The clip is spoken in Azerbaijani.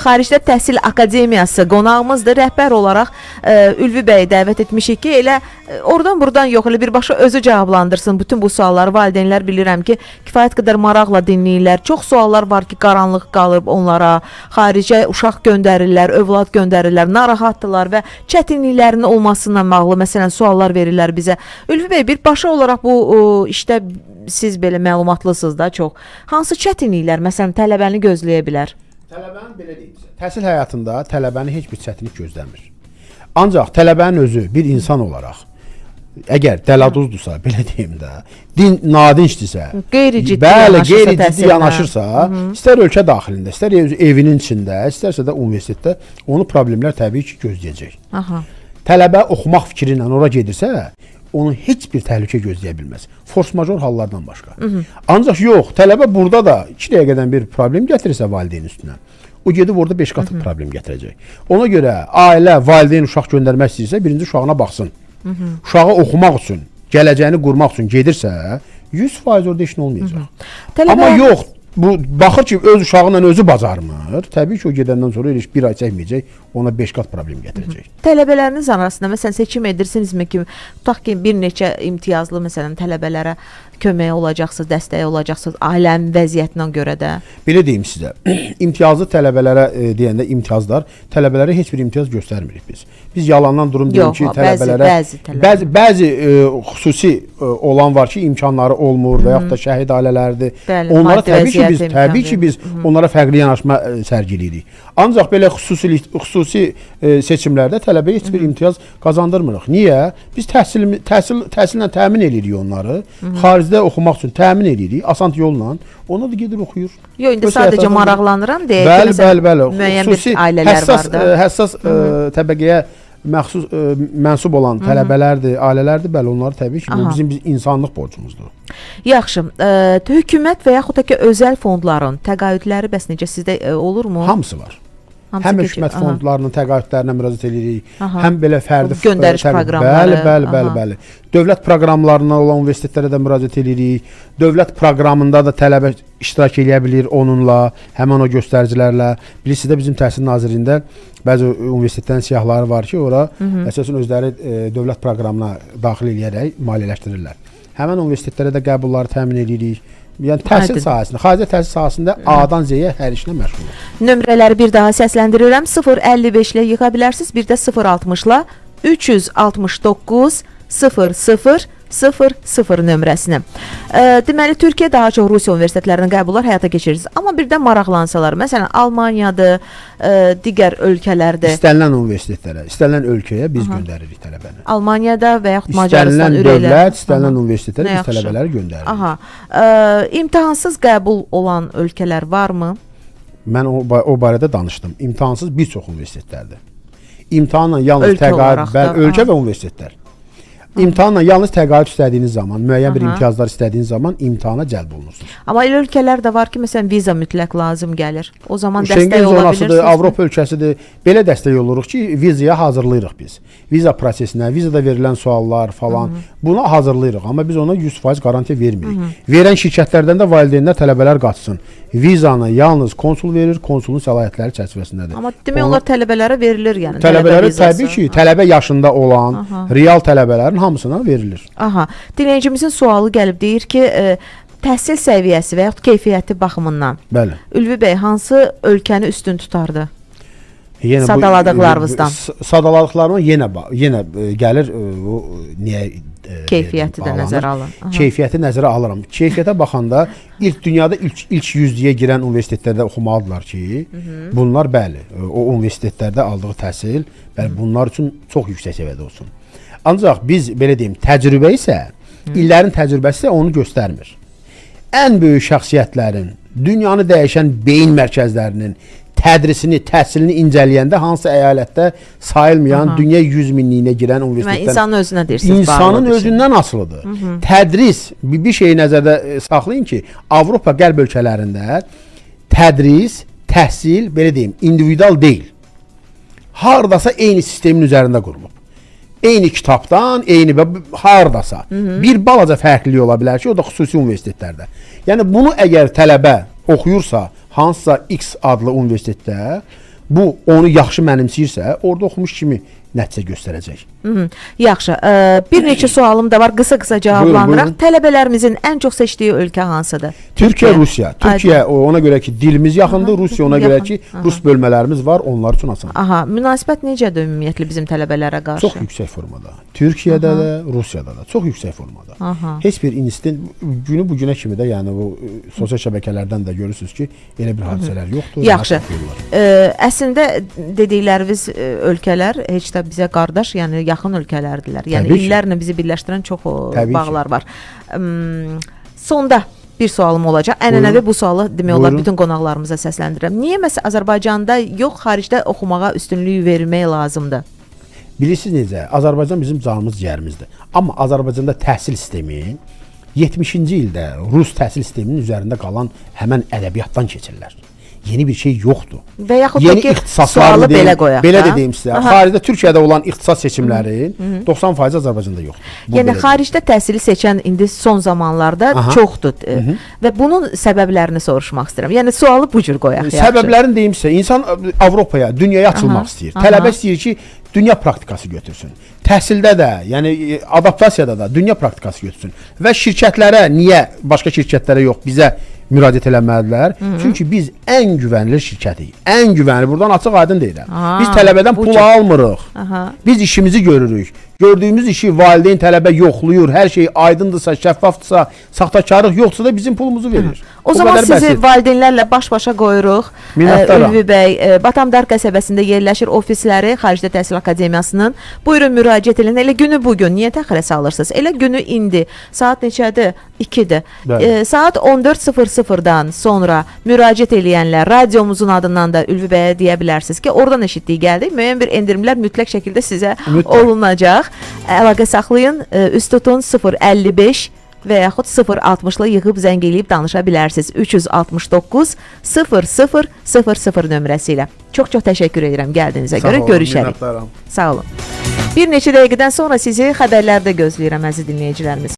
Xaricdə Təhsil Akademiyası qonağımızdır. Rəhbər olaraq Ülvi bəyi dəvət etmişik ki, elə oradan buradan yox, elə birbaşa özü cavablandırsın bütün bu sualları. Valideynlər bilirəm ki, kifayət qədər maraqla dinləyirlər. Çox suallar var ki, qaranlıq qalıb onlara. Xaricə uşaq göndərirlər, övlad göndərirlər, narahatdırlar və çətinliklərinin olmasından bağlı məsələn suallar verirlər bizə. Ülvi bəy, birbaşa olaraq bu işdə siz belə məlumatlısınız da çox. Hansı çətinliklər məsələn tələbəni gözləyə bilər? Tələbənin belə deyim sizə, təhsil həyatında tələbəni heç bir çətinlik gözləmir. Ancaq tələbənin özü bir insan olaraq əgər dələduzdursa, belə deyim də, din nadincdirsə, Qeyri-ciddi bəli, yanaşırsa qeyri-ciddi təhsilinə. yanaşırsa, istər ölkə daxilində, istər evinin içində, istərsə də universitetdə onu problemlər təbii ki, gözləyəcək. Aha. Tələbə oxumaq fikri ilə ora gedirsə, onu heç bir təhlükə gözləyə bilməz. Force-major hallardan başqa. Ancaq yox, tələbə burada da 2 dəqiqədən bir problem gətirirsə valideyn üstünə, o gedib orada 5 qatı problem gətirəcək. Ona görə ailə, valideyn uşaq göndərmək istəyirsə, birinci uşağına baxsın. Uşağı oxumaq üçün, gələcəyini qurmaq üçün gedirsə, 100% orada işin olmayacaq. Tələbə Amma yox, bu baxır ki, öz uşağı ilə özü bacarmır. Təbii ki, o gedəndən sonra elə bir ay çəkməyəcək, ona 5 qat problem gətirəcək. Tələbələriniz arasında məsələn seçim edirsinizmi ki, tutaq ki, bir neçə imtiyazlı məsələn tələbələrə kömək olacaqsınız, dəstək olacaqsınız ailənin vəziyyətinə görə də. Belə deyim sizə, imtiyazlı tələbələrə deyəndə imtiyazlar, tələbələrə heç bir imtiyaz göstərmirik biz. Biz yalandan durum deyim Yox, ki, tələbələrə bəzi tələbə. bəzi xüsusi olan var ki, imkanları olmur və yaxud da şəhid ailələrdir. Bəli, onlara maddi təbii ki biz vəziyyəti imkan təbii ki biz onlara fərqli yanaşma sərgiləyirik. Ancaq belə xüsusi seçimlərdə tələbəyə heç bir imtiyaz qazandırmırıq. Niyə? Biz təhsillə təmin eləyirik onları. Xaricdə oxumaq üçün təmin eləyirik asan yolla. Ona da gedir oxuyur. Yox, indi Öz sadəcə həyatından- maraqlanıram deyə ki, Bəli, məsələn, bəli, bəli. müəyyən bir Xüsusi ailələr həssas, var da. Həssas təbəqəyə məxsus mənsub olan tələbələrdir, ailələrdir. Bəli, onları təbii ki, bu bizim biz insanlıq borcumuzdur. Yaxşı, hökumət və yaxud da ki, özəl fondların təqaüdləri bəs necə sizdə olurmu? Hamısı var. Hamısı Həm keçir. hökumət fondlarının təqaüdlərinə müraciət edirik, Aha. həm belə fərdi Bu göndəriş proqramları. Bəli, bəli, bəli, bəli. Dövlət proqramlarına olan universitetlərə də müraciət edirik. Dövlət proqramında da tələbə iştirak eləyə bilir onunla, həmin o göstəricilərlə. Bilirsiniz də bizim Təhsil Nazirliyində bəzi universitetlərin siyahıları var ki, ora əsasən özləri dövlət proqramına daxil eləyərək maliyyələşdirirlər. Həmin universitetlərə də qəbulları təmin edirik. Yəni təhsil Aydın. sahəsində, xaricdə təhsil sahəsində A-dan Z-yə hər işlə məşğuluq. Nömrələri bir daha səsləndirirəm. 055 ilə yıxa bilərsiniz. Bir də 060-la 369 00 00 nömrəsini. Deməli Türkiyə daha çox Rusiya universitetlərinin qəbullar həyata keçirirsiniz. Amma birdən maraqlansalar, məsələn Almaniyadır, digər ölkələrdir. İstənilən universitetlərə, istənilən ölkəyə biz göndəririk tələbəni. Almaniyada və yaxud Macarıstan İstənilən ürəklər. dövlət, istənilən universitetlərə Nə biz yaxşı. tələbələri göndəririk. Aha. İmtahansız qəbul olan ölkələr varmı? Mən o barədə danışdım. İmtahansız bir çox universitetlərdir. İmtahanla yalnız Ölkə təqaüd, olaraq da, bəli, ölkə və universitetlər. İmtahanla yalnız təqaüd istədiyiniz zaman, müəyyən bir imtiyazlar istədiyiniz zaman imtahana cəlb olunursunuz. Amma elə ölkələr də var ki, məsələn viza mütləq lazım gəlir. O zaman dəstək Şengen ola zonasıdır, bilirsinizmi? Avropa ölkəsidir. Belə dəstək oluruq ki, vizaya hazırlayırıq biz. Viza prosesinə, vizada verilən suallar falan, buna hazırlayırıq, amma biz ona 100% qarantiya vermirik. Verən şirkətlərdən də valideynlər, tələbələr qaçsın. Vizanı yalnız konsul verir, konsulun səlahiyyətləri çərçivəsindədir. Amma demək olar tələbələrə verilir yəni. Tələbə Tələbələrə vizası. təbii ki, tələbə yaşında olan real tələbələrin hamısına verilir. Aha. Dinləyicimizin sualı gəlib deyir ki, təhsil səviyyəsi və yaxud keyfiyyəti baxımından Bəli. Ülvi bəy hansı ölkəni üstün tutardı? Yenə bu- Sadaladıqlarınızdan. Sadaladıqlarıma yenə gəlir bu niyə Keyfiyyəti də bağlanır. nəzərə alın. Aha. Keyfiyyəti nəzərə alıram. Keyfiyyətə baxanda ilk dünyada ilk 100-lüyə girən universitetlərdə oxumalıdırlar ki, bunlar bəli, o universitetlərdə aldığı təhsil, bəli, bunlar üçün çox yüksək səviyyədə olsun. Ancaq biz belə deyim, təcrübə isə illərin təcrübəsi isə onu göstərmir. Ən böyük şəxsiyyətlərin, dünyanı dəyişən beyin mərkəzlərinin tədrisini, təhsilini incələyəndə hansı əyalətdə sayılmayan dünya 100 minliyinə girən Deməli universitetdən insanın özünə deyirsiniz. İnsanın bağlıdır şey. özündən asılıdır. Tədris bir şeyi nəzərdə saxlayın ki, Avropa qərb ölkələrində tədris, təhsil, belə deyim, individual deyil. Hardasa eyni sistemin üzərində qurulub. Eyni kitabdan, eyni və hardasa. Bir balaca fərqlilik ola bilər ki, o da xüsusi universitetlərdə. Yəni bunu əgər tələbə oxuyursa, Hansısa X adlı universitetdə bu onu yaxşı mənimsəyirsə, orada oxumuş kimi nəticə göstərəcək. Yaxşı, bir neçə sualım da var, qısa-qısa cavablandıraq. Buyurun, buyurun. Tələbələrimizin ən çox seçdiyi ölkə hansıdır? Türkiyə, Rusiya. Türkiyə ona görə ki, dilimiz yaxındır, Rusiya ona görə Yaxın. ki, rus bölmələrimiz var, onlar üçün asandır. Aha, münasibət necədir ümumiyyətlə bizim tələbələrə qarşı? Çox yüksək formada. Türkiyədə də, Rusiyada da çox yüksək formada. Aha. Heç bir institut günü bu günə kimi də, yəni bu sosial şəbəkələrdən də görürsüz ki, elə bir hadisələr yoxdur. Yaxşı. Rahat oxuyurlar. Əslində dedikləriniz ölkələr heç də bizə qardaş, yəni yaxın ölkələrdirlər. Yəni Təbii ki. illərlə bizi birləşdirən çox Təbii ki. bağlar var. Sonda bir sualım olacaq. Ənənəvi Buyurun. bu sualı demək olar Buyurun. bütün qonaqlarımıza səsləndirirəm. Niyə məsələn Azərbaycanda yox, xaricdə oxumağa üstünlük vermək lazımdır? Bilirsiniz necə? Azərbaycan bizim canımız, ciyərimizdir. Amma Azərbaycanda təhsil sistemi 70-ci ildə rus təhsil sisteminin üzərində qalan həmən ədəbiyyatdan keçirlər. Yeni bir şey yoxdur. Və yaxud da Yeni ki, ixtisasları sualı deyim, belə qoyaq Belə da. də deyim sizə. Aha. Xaricdə Türkiyədə olan ixtisas seçimlərin 90% Azərbaycanda yoxdur. Bu Yəni belə xaricdə təhsili seçən indi son zamanlarda Aha. çoxdur və bunun səbəblərini soruşmaq istəyirəm. Yəni sualı bu cür qoyaq. deyim. Yaxşı. Səbəblərini deyim sizə. İnsan Avropaya, dünyaya açılmaq istəyir. aha. Tələbə istəyir ki, dünya praktikası götürsün. Təhsildə də, yəni adaptasiyada da dünya praktikası götürsün. Və şirkətlərə niyə başqa şirkətlərə yox, bizə müraciət eləməlidirlər? Çünki biz ən güvənilir şirkətiyik. Ən güvənilir. Burdan açıq aydın deyirəm. Aa, Biz tələbədən bu pul cür. almırıq. Aha. Biz işimizi görürük. Gördüyümüz işi valideyn tələbə yoxlayır. Hər şey aydındırsa, şəffafdırsa, saxtakarlıq yoxdursa da bizim pulumuzu verir. O Bu zaman qədər sizi bəsit. valideynlərlə baş-başa qoyuruq. Minnətdaram. Ülvi bəy, Batamdar qəsəbəsində yerləşir ofisləri Xaricdə Təhsil Akademiyasının. Buyurun müraciət edin. Elə günü bu gün niyə təxirə salırsınız? Elə günü indi. Saat neçədir? 2-dir. Bəli. Saat 14:00-dan sonra müraciət eləyənlər radiomuzun adından da Ülvi bəyə deyə bilərsiniz ki, oradan eşitdik gəldik. Müəyyən bir endirimlər mütləq şəkildə sizə Mütləq. olunacaq. Əlaqə saxlayın. Üst tutun 055 və yaxud 060-la yığıb zəng eləyib danışa bilərsiniz. 369 00 00 nömrəsi ilə. Çox-çox təşəkkür edirəm gəldiyinizə Sağ görə. olun, Görüşərik. minnətdaram. Sağ olun. Bir neçə dəqiqədən sonra sizi xəbərlərdə gözləyirəm əziz dinləyicilərimiz.